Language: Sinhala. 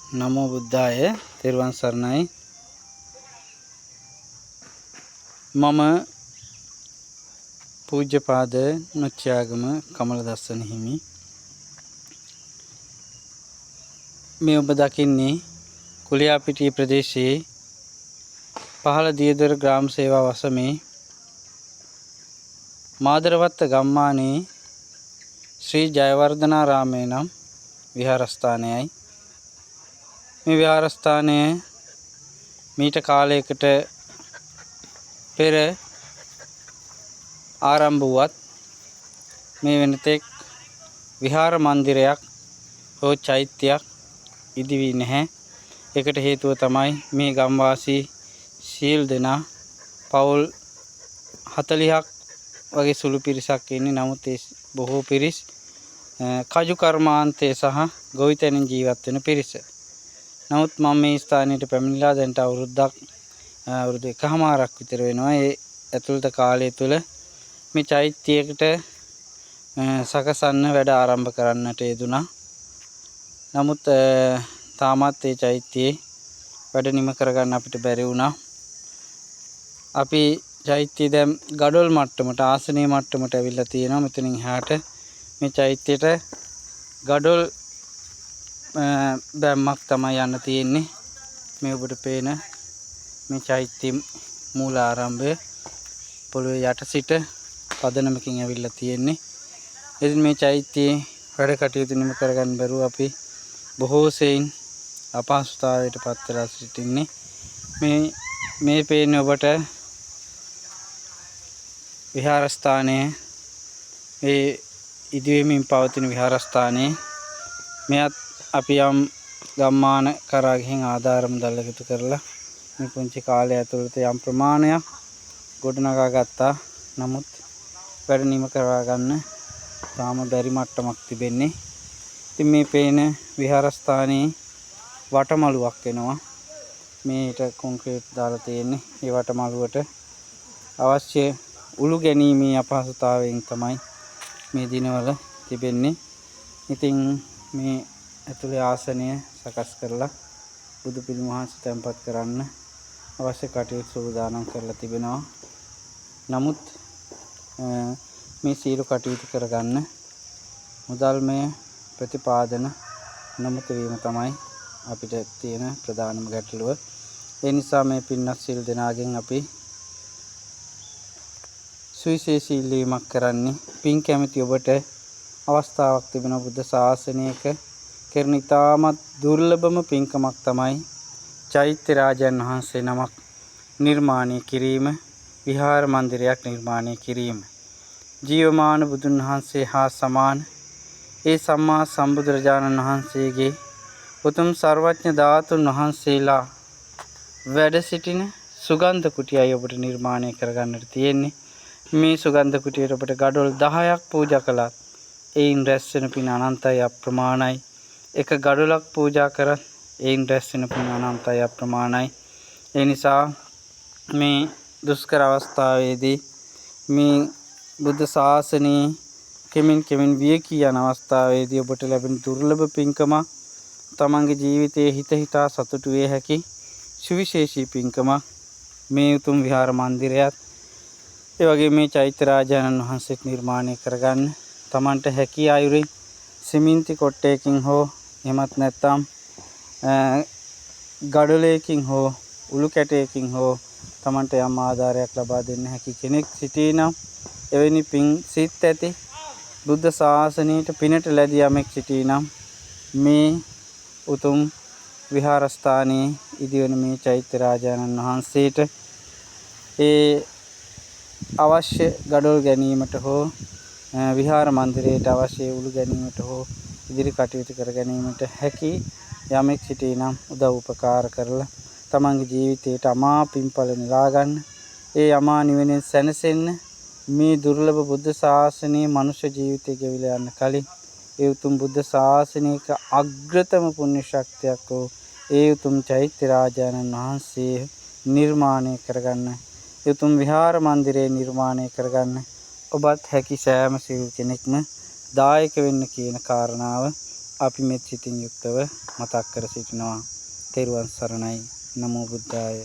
නමෝ බුද්ධාය. තෙරුවන් සරණයි. මම පූජ්‍යපාද නොච්චයාගම කමලදස්සන හිමි. මේ ඔබ දකින්නේ කුලියාපිටිය ප්‍රදේශයේ පහළ දියදොර ග්‍රාම සේවා වසමේ මාදරවත්ත ගම්මානයේ ශ්‍රී ජයවර්ධනාරාමය නම් විහාරස්ථානයයි. මේ විහාරස්ථානය මීට කාලයකට පෙර ආරම්භ වුවත් මේ වෙනතෙක් විහාර මන්දිරයක් හෝ චෛත්‍යයක් ඉදි වී නැහැ. ඒකට හේතුව තමයි මේ ගම්වාසී සියලු දෙනා පවුල් 40ක් වගේ සුළු පිරිසක් ඉන්නේ. නමුත් ඒ බොහෝ පිරිස් කජු කර්මාන්තය සහ ගොවිතැනින් ජීවත් වෙන පිරිස. නමුත් මම මේ ස්ථානයට පැමිණිලා දැනට අවුරුදු එකහමාරක් විතර වෙනවා. ඒ ඇතුළත කාලය තුළ මේ චෛත්‍යයකට සකසන්න වැඩ ආරම්භ කරන්නට යෙදුණා. නමුත් තාමත් ඒ චෛත්‍යයේ වැඩ නිම කරගන්න අපිට බැරි වුණා. අපි චෛත්‍යය දැන් ගඩොල් මට්ටමට, ආසනීය මට්ටමට ඇවිල්ලා තියෙනවා. මෙතනින් එහාට මේ චෛත්‍යයට ගඩොල් බැම්මක් තමයි යන්න තියෙන්නේ. මේ ඔබට පේන මේ චෛත්‍ය මූල ආරම්භය පොළොවේ යට සිට පදනමකින් ඇවිල්ලා තියෙන්නේ. ඉතින් මේ චෛත්‍යයේ වැඩ කටයුතු නිම කරගන්න බැරුව අපි බොහෝ සෙයින් අපහසුතාවයට පත් වෙලා සිටින්නේ. මේ පේන්නේ ඔබට විහාරස්ථානය, ඒ ඉදිවෙමින් පවතින විහාරස්ථානය. මෙයත් අපි යම් ගම්මාන කරා ගිහින් ආධාර මුදල් එකතු කරලා මේ පුංචි කාලය ඇතුළත යම් ප්‍රමාණයක් ගොඩනගා ගත්තා. නමුත් වැඩ නිම කරවා ගන්න තාම බැරි මට්ටමක් තිබෙන්නේ. ඉතින් මේ පේන විහාරස්ථානයේ වටමළුවක් එනවා. මේට කොන්ක්‍රීට් දාලා තියෙන්නේ. ඒ වටමළුවට අවශ්‍ය උළු ගැනීමේ අපහසුතාවයෙන් තමයි මේ දිනවල තිබෙන්නේ. ඉතින් මේ ඇතුලේ ආසනය සකස් කරලා බුදු පිළිම වහන්සේ තැන්පත් කරන්න අවශ්‍ය කටයුතු සූදානම් කරලා තිබෙනවා. නමුත් මේ සියලු කටයුතු කරගන්න මුදල්මය ප්‍රතිපාදන නොමැති වීම තමයි අපිට තියෙන ප්‍රධානම ගැටලුව. ඒ නිසා මේ පින්වත් සියලු දෙනාගෙන් අපි සුවිශේෂී ඉල්ලීමක් කරන්නේ. පින් කැමති ඔබට අවස්ථාවක් තිබෙනවා බුද්ධ ශාසනයක කරන ඉතාමත් දුර්ලභම පින්කමක් තමයි චෛත්‍ය රාජයන් වහන්සේ නමක් නිර්මාණය කිරීම, විහාර මන්දිරයක් නිර්මාණය කිරීම. ජීවමාන බුදුන් වහන්සේ හා සමාන ඒ සම්මා සම්බුදුරජාණන් වහන්සේගේ උතුම් සර්වඥ ධාතුන් වහන්සේලා වැඩ සිටින සුගන්ධ කුටියයි ඔබට නිර්මාණය කරගන්නට තියෙන්නේ. මේ සුගන්ධ කුටියට ඔබට ගඩොල් 10ක් පූජා කළත් එයින් රැස් වෙන පින අනන්තයි අප්‍රමාණයි. එක ගඩොලක් පූජා කරත් එයින් රැස් වෙන පින අනන්තයි අප්‍රමාණයි. ඒ නිසා මේ දුෂ්කර අවස්ථාවේදී මේ බුද්ධ ශාසනයේ කෙමින් කෙමින් වියකී යන අවස්ථාවේදී ඔබට ලැබෙන දුර්ලභ පින්කම තමන්ගේ ජීවිතයේ හිත හිතා සතුටු විය හැකි සුවිශේෂී පින්කම මේ උතුම් විහාර මන්දිරයත් ඒ වගේ මේ චෛත්‍ය රාජානන් වහන්සේත් නිර්මාණය කරගන්න තමන්ට හැකි අයුරින් සිමෙන්ති කොට්ටයකින් හෝ එහෙමත් නැත්නම් ගඩොලයකින් හෝ උළු කැටයකින් හෝ තමන්ට යම් ආධාරයක් ලබා දෙන්න හැකි කෙනෙක් සිටී නම් එවැනි පින් සිත් ඇති බුද්ධ ශාසනයට පිනට ලැබී යමෙක් සිටී නම් මේ උතුම් විහාරස්ථානයේ ඉදිවන මේ චෛත්‍ය රාජානන් වහන්සේට ඒ අවශ්‍ය ගඩොල් ගැනීමට හෝ විහාර මන්දිරයට අවශ්‍ය උළු ගැනීමට හෝ ඉදිරි කටයුතු කර ගැනීමට හැකි යමෙක් සිටී නම් උදව් උපකාර කරලා තමන්ගේ ජීවිතයට අමා පින්ඵල නෙලා ගන්න, ඒ අමා නිවනෙන් සැනසෙන්න මේ දුර්ලභ බුද්ධ ශාසනයේ මනුෂ්‍ය ජීවිතය ගෙවිලා යන්න කලින් ඒ උතුම් බුද්ධ ශාසනයක අග්‍රතම පුණ්‍ය ශක්තියක් වූ ඒ උතුම් චෛත්‍ය රාජානන් වහන්සේ නිර්මාණය කරගන්න, ඒ උතුම් විහාර මන්දිරය නිර්මාණය කරගන්න ඔබත් හැකි සෑම සියලු කෙනෙක්ම දායක වෙන්න කියන කාරණාව අපි මෙත් සිතින් යුක්තව මතක් කර සිටිනවා. තෙරුවන් සරණයි. නමෝ බුද්ධාය.